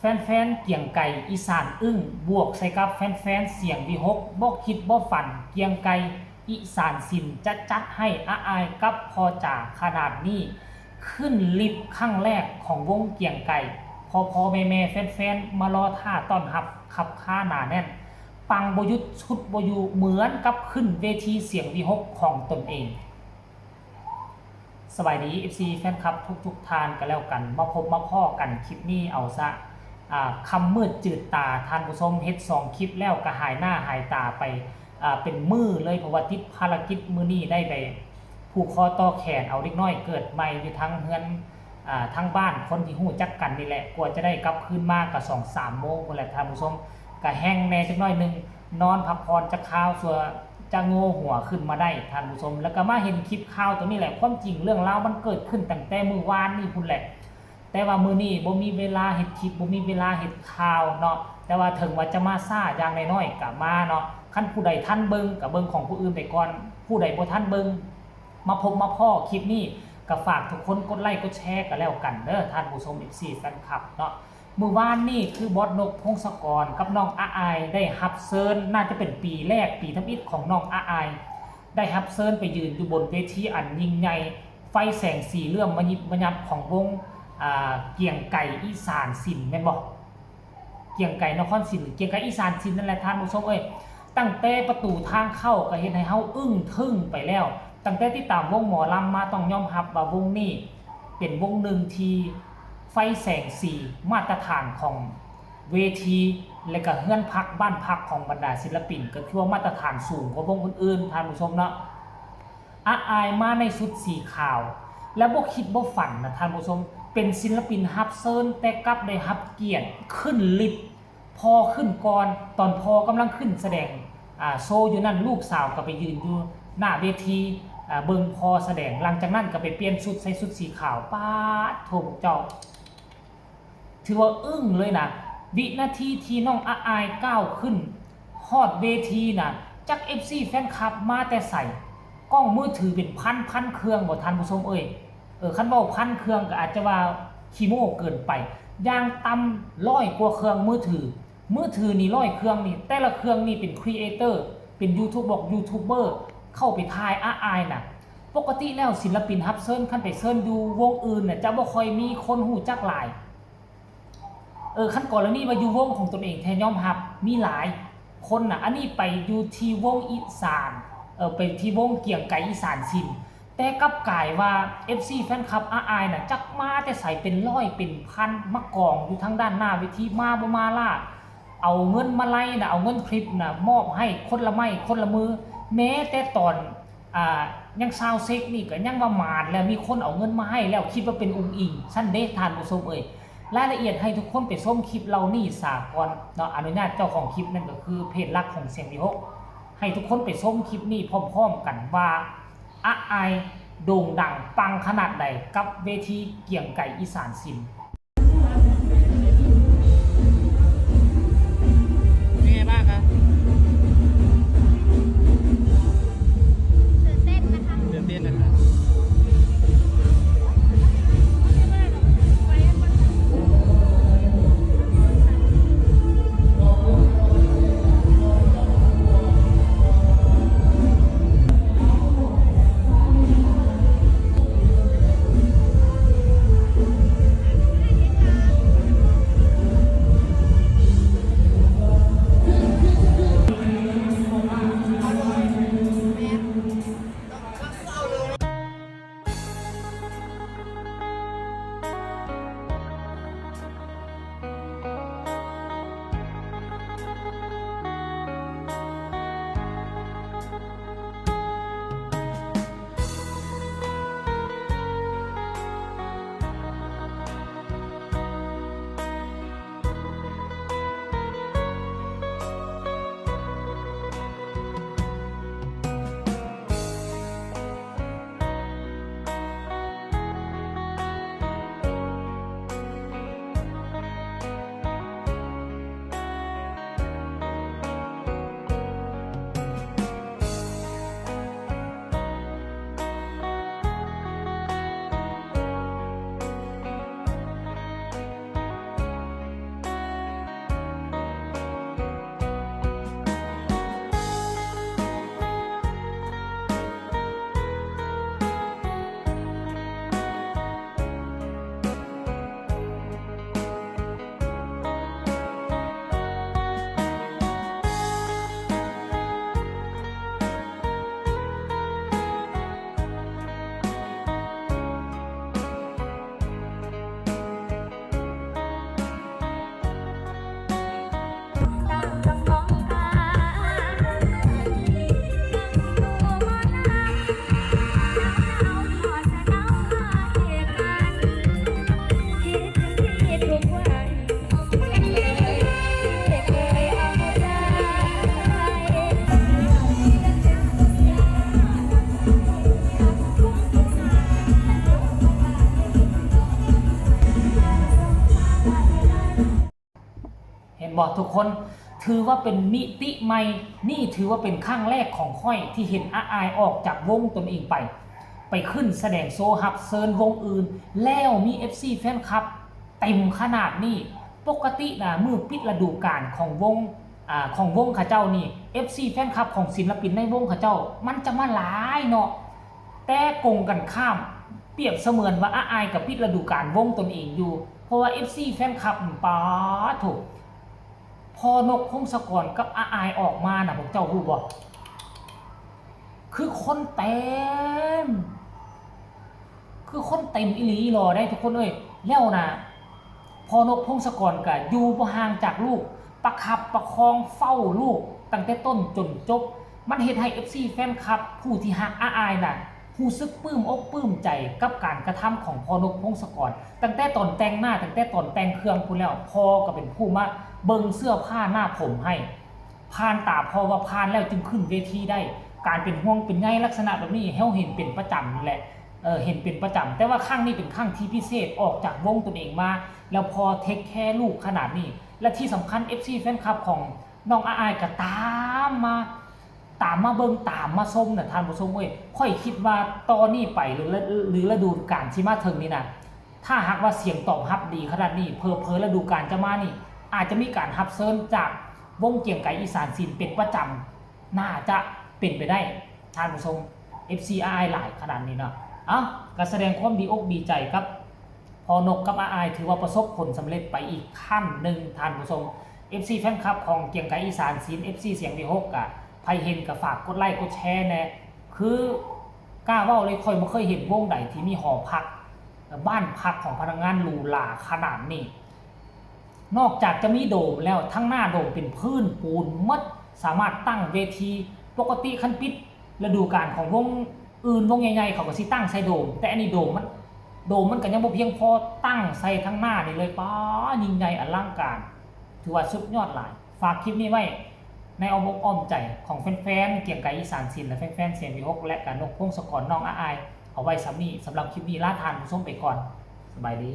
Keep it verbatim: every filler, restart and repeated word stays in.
แฟนๆ เกียงไก่อีสานอึ้ง บวกใส่กับแฟนๆ เสียงวิหก บ่คิดบ่ฝัน เกียงไก่อีสานศิลป์จะจัดให้อาอายกับพ่อจ๋าขนาดนี้ ขึ้นลิฟต์ครั้งแรกของวงเกียงไก่ พ่อๆ แม่ๆ แฟนๆ มารอท่าต้อนรับคับคาหนาแน่น ปังบ่หยุดชุดบ่อยู่ เหมือนกับขึ้นเวทีเสียงวิหกของตนเอง สบายดี เอฟซี แฟนคลับทุกๆ ท่านก็แล้วกัน มาพบมาพ้อกันคลิปนี้เอาซะ อ่า ค่ำมืดจืดตา ท่านผู้ชม เฮ็ดสองคลิปแล้วก็หายหน้าหายตาไป อ่า เป็นมื้อเลย เพราะว่าติดภารกิจมื้อนี้ได้ไปผูกคอต่อแขนเอาเด็กน้อยเกิดใหม่อยู่ทั้งเฮือน อ่า ทั้งบ้านคนที่ฮู้จักกันนี่แหละ กว่าจะได้กลับคืนมาก็สองสามโมงพู้นแหละท่านผู้ชม ก็แฮงแหน่จักหน่อยหนึ่ง นอนพักผ่อนจักคราว เพื่อจะโง่หัวขึ้นมาได้ท่านผู้ชม แล้วก็มาเห็นคลิปข่าวตัวนี้แหละ ความจริงเรื่องราวมันเกิดขึ้นตั้งแต่มื้อวานนี่พู้นแหละ แต่ว่ามื้อนี้บ่มีเวลาเฮ็ดคลิป บ่มีเวลาเฮ็ดข่าวเนาะ แต่ว่าถึงว่าจะมาช้าอย่างน้อยๆ ก็มาเนาะ คันผู้ใดทันเบิ่งก็เบิ่งของผู้อื่นไปก่อน ผู้ใดบ่ทันเบิ่ง มาพบมาพ้อคลิปนี้ก็ฝากทุกคนกดไลค์กดแชร์ก็แล้วกันเด้อท่านผู้ชม เอฟซี แฟนคลับเนาะ มื้อวานนี่คือบอสนก พงศกร กับน้องอาอายได้รับเชิญ น่าจะเป็นปีแรก ปีทำอิฐของน้องอาอาย ได้รับเชิญไปยืนอยู่บนเวทีอันยิ่งใหญ่ ไฟแสงสีเหลื่อมมะยิบมะยับของวง อ่า เกียงไก่อีสานศิลป์ แม่นบ่ เกียงไก่นครศิลป์ เกียงไก่อีสานศิลป์นั่นแหละท่านผู้ชมเอ้ย ตั้งแต่ประตูทางเข้าก็เฮ็ดให้เฮาอึ้งทึ่งไปแล้ว ตั้งแต่ติดตามวงหมอลำมาต้องยอมรับว่าวงนี้เป็นวงหนึ่งที่ไฟแสงสีมาตรฐานของเวที และก็เฮือนพักบ้านพักของบรรดาศิลปิน ก็คือว่ามาตรฐานสูงกว่าวงอื่นๆ ท่านผู้ชมเนาะ อาอายมาในชุดสีขาว และบ่คิดบ่ฝันนะท่านผู้ชม เป็นศิลปินรับเชิญแต่กลับได้รับเกียรติขึ้นลิฟต์ พ่อขึ้นก่อน ตอนพ่อกำลังขึ้นแสดง อ่า โชว์อยู่นั่น ลูกสาวก็ไปยืนอยู่หน้าเวที อ่า เบิ่งพ่อแสดง หลังจากนั้นก็ไปเปลี่ยนชุดใส่ชุดสีขาว ป๊าดโธ่พวกเจ้า ถือว่าอึ้งเลยนะ วินาทีที่น้องอาอายก้าวขึ้นฮอดเวทีนะจัก เอฟซี แฟนคลับมาแต่ไส กล้องมือถือเป็นพันพันเครื่องบ่ท่านผู้ชมเอ้ย เออ คันเว้าพันเครื่องก็อาจจะว่าขี้โม้เกินไป อย่างต่ำร้อยกว่าเครื่องมือถือ มือถือนี่ร้อยเครื่องนี่ แต่ละเครื่องนี่เป็นครีเอเตอร์ เป็นยูทูบบอกยูทูบเบอร์ เข้าไปถ่ายอาอายนะ ปกติแล้วศิลปินรับเชิญคันไปเชิญอยู่วงอื่นน่ะ จะบ่ค่อยมีคนฮู้จักหลาย เออ คันกรณีว่าอยู่วงของตนเองแท้ยอมรับ มีหลายคนน่ะ อันนี้ไปอยู่ที่วงอีสาน เออ ไปที่วงเกียงไก่อีสานศิลป์ แต่กลับกลายว่า เอฟซี แฟนคลับอาอายน่ะ จักมาแต่ไสเป็นร้อยเป็นพัน มากองอยู่ทางด้านหน้าเวที มาบ่มาล่า เอาเงินมาลัยน่ะ เอาเงินคลิปน่ะ มอบให้คนละไม้คนละมือ แม้แต่ตอน อ่า ยังซาวเซ็กนี่ก็ยังว่าหมานแล้ว มีคนเอาเงินมาให้แล้ว คิดว่าเป็นอุ๋งอิ๋ง ซั่นเด้ท่านผู้ชมเอ้ย รายละเอียดให้ทุกคนไปชมคลิปเหล่านี้ซะก่อนเนาะ อนุญาตเจ้าของคลิปนั่นก็คือเพจหลักของเสียงวิหก ให้ทุกคนไปชมคลิปนี้พร้อมๆกันว่าอาอายโด่งดังปังขนาดใดกับเวทีเกียงไก่อีสานศิลป์ เป็นไงบ้างครับ ตื่นเต้นนะคะ ตื่นเต้นนะครับ บอกทุกคน ถือว่าเป็นมิติใหม่ นี่ถือว่าเป็นครั้งแรกของข้อยที่เห็นอาอายออกจากวงตนเองไป ไปขึ้นแสดงโชว์ฮับเชิญวงอื่น แล้วมี เอฟซี แฟนคลับเต็มขนาดนี้ ปกตินะมื้อปิดฤดูกาลของวงอ่าของวงเขาเจ้านี่ เอฟซี แฟนคลับของศิลปินในวงเขาเจ้า มันจะมาหลายเนาะ แต่กงกันข้าม เปรียบเสมือนว่าอาอายกับปิดฤดูกาลวงตนเองอยู่ เพราะว่า เอฟซี แฟนคลับนี่ปาดโถ พอนกพงศกรกับอาอายออกมานะพวกเจ้าฮู้บ่ คือคนเต็ม คือคนเต็มอีหลีอีหลอได้ทุกคนเอ้ย แล้วนะ พอนกพงศกรก็อยู่บ่ห่างจากลูก ประคับประคองเฝ้าลูกตั้งแต่ต้นจนจบ มันเฮ็ดให้ เอฟซี แฟนคลับผู้ที่ฮักอาอายน่ะ รู้สึกปลื้มอกปลื้มใจกับการกระทำของพอนกพงศกร ตั้งแต่ตอนแต่งหน้า ตั้งแต่ตอนแต่งเครื่องพู้นแล้ว พอก็เป็นผู้มาเบิ่งเสื้อผ้าหน้าผมให้ ผ่านตาพอว่าผ่านแล้วจึงขึ้นเวทีได้ การเป็นห่วงเป็นใยลักษณะแบบนี้เฮาเห็นเป็นประจำนี่แหละ เออ เห็นเป็นประจำ แต่ว่าครั้งนี้เป็นครั้งที่พิเศษ ออกจากวงตนเองมา แล้วพอเทคแคร์ลูกขนาดนี้ และที่สำคัญ เอฟซี แฟนคลับของน้องอาอายก็ตามมา ตามมาเบิ่งตามมาชมน่ะท่านผู้ชมเอ้ย ข้อยคิดว่าต่อนี้ไปหรือ หรือฤดูกาลที่มาถึงนี่นะ ถ้าหากว่าเสียงตอบรับดีขนาดนี้ เผลอๆฤดูกาลจะมานี่ อาจจะมีการฮับเชิญจากวงเกียงไกรอีสานศิลป์เป็นประจำ น่าจะเป็นไปได้ ท่านผู้ชม เอฟซี อาอายหลายขนาดนี้เนาะ เอ้า ก็แสดงความดีอกดีใจกับพอนกกับอาอาย ถือว่าประสบผลสำเร็จไปอีกขั้นหนึ่ง ท่านผู้ชม เอฟซี แฟนคลับของเกียงไกรอีสานศิลป์ เอฟซี เสียงวีหก อะ ไผเห็นก็ฝากกดไลค์กดแชร์แหน่ คือกล้าเว้าเลย ข้อยบ่เคยเห็นวงใดที่มีหอพัก บ้านพักของพนักงานหรูหราขนาดนี้ นอกจากจะมีโดมแล้ว ทั้งหน้าโดมเป็นพื้นปูนหมด สามารถตั้งเวที ปกติคันปิดฤดูกาลของวงอื่น วงใหญ่ๆ เขาก็สิตั้งใส่โดม แต่อันนี้โดมมัน โดมมันก็ยังบ่เพียงพอตั้งใส่ทั้งหน้านี่เลย ป๊าด ยิ่งใหญ่อลังการ ถือว่าสุดยอดหลาย ฝากคลิปนี้ไว้ในอ้อมอกอ้อมใจของแฟนๆ เกียงไกรอีสานศิลป์ และแฟนๆ เสียงวีหก และกะนกพงศกรน้องอาอาย เอาไว้ส่ำนี้ สำหรับคลิปนี้ลาท่านผู้ชมไปก่อน สบายดี